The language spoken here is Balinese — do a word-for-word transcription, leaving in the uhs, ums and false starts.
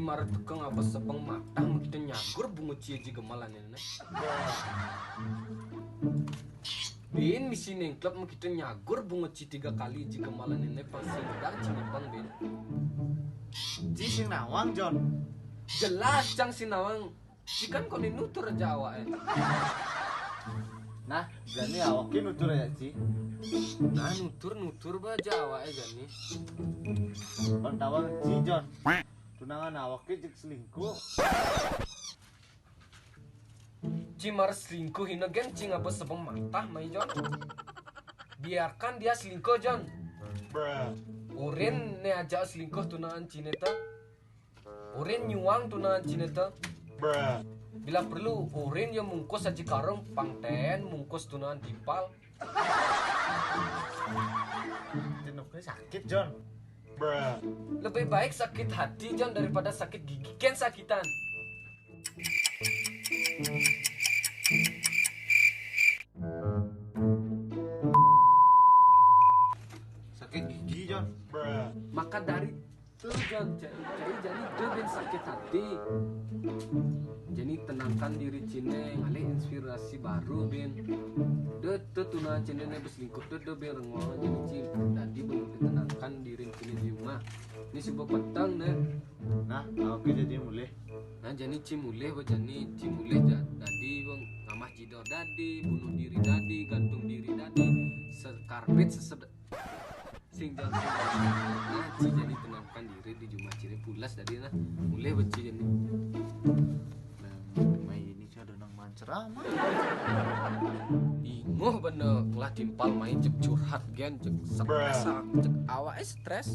Mara tukang abas sabang matah, makita nyagur bunga ci aji gemal ane ne. Bin misi nengklep, makita nyagur bunga ci tiga kali aji gemal ane ne, pang sing dang ci nyepeng bin. Ci sing nawang, Jon. Jelas cang sing nawang. Ci kan kone nutur aja awake. Nah, jani awake nutur ya, Ci. Nah, nutur-nutur ba aja awake jani. Kon tawang Ci, Jon. Tunangan awake jek selingkuh. Ci mar selingkuh ina gen ci ngaba sebeng matah mai, Jon. Biarkan dia selingkuh, Jon. Urin ne aja selingkuh tunangan cine ta. Urin nyuang tunangan cine ta. Bila perlu, urin ya mungkus aji karung pangten, mungkus tunangan timpal. Tinuknya sakit, Jon. Lebih baik sakit hati, Jon, daripada sakit gigi. Ken sakitan. Sakit gigi, Jon. Maka dari tu, Jon, cai, cai jani de bin sakit hati. Jani tenangkan diri cine, ngalih inspirasi baru bin. De tu tuna cine ne beselingkuh tu de bin renguang jani ci. Dadi bin tenangkan diri cine di rumah. Ni suba petang ne. Nah, awake jani mulih. Nah, jani ci mulih, ba jani ci mulih ja-, dadi, bang, ngamah jidor dadi, bunuh diri dadi, gantung diri dadi, sekarbit sesed-, sing jang sing. Nah, ci jani tenangkan diri di jumah cine pulas dadi, nah, mulih ba ci jani. Nah, mai ini ci ada nang manceramah. Inguh bana ngelah timpal mai cek curhat gen, cek stres, cek awake stres.